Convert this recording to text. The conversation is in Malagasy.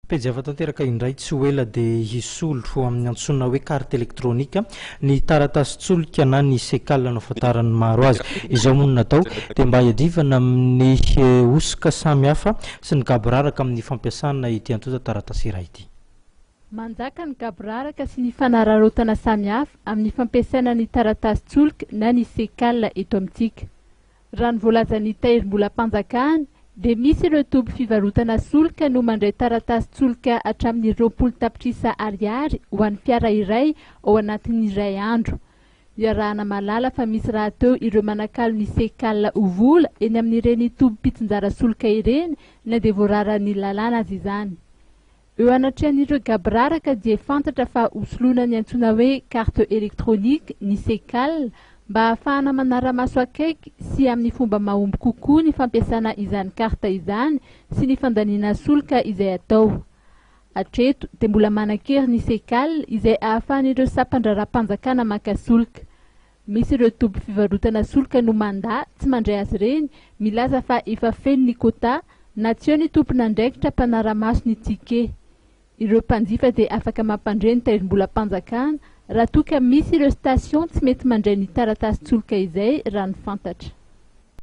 Pejy hafa tanteraka indray tsy ho ela dia hisolo ho amin'ny antsoina hoe carte électronique ny taratasin-tsolika na ny SECAL no ahafantaran'ny maro azy. Izao moa no natao dia mba hiadivana amin'ny hosoka samihafa sy ny gaboraraka amin'ny fampiasana ity antontan-taratasy iray ity. Manjaka ny gaboraraka sy ny fanararaotana samihafa amin'ny fampiasaina ny taratasin-tsolika na ny SECAL eto amintsika. Raha ny voalazan'ny Tahirimbolam-panjakana dia misy ireo toby fivarotana solika no mandray taratasin-tsolika hatramin'ny 20 tapitrisa ariary ho an'ny fiara iray ao anatin'ny iray andro. Iarahana mahalala fa misy rahateo ireo manakalo ny SECAL ho vola eny amin'ireny toby mpitsinjara solika ireny na dia voararan'ny lalàna aza izany. Eo anatrehan'ireo gaboraraka dia fantatra fa hosoloina ny antsoina hoe carte électronique ny SECAL mba hahafahana manara-maso akaiky sy amin'ny fomba mahomby kokoa ny fampiasana izany carte izany sy ny fandaniana solika izay atao. Hatreto dia mbola manan-kery ny SECAL izay ahafahan'ireo sampan-draharaham-panjakana maka solika. Misy ireo toby fivarotana solika no mandà tsy mandray azy ireny, milaza fa efa feno ny quota na tsy eo ny tompon'andraikitra mpanara-maso ny ticket. Ireo mpanjifa dia afaka mampandre ny tahirim-bolam-panjakana raha toa ka misy ireo station tsy mety mandray ny taratasin-tsolika izay raha ny fantatra.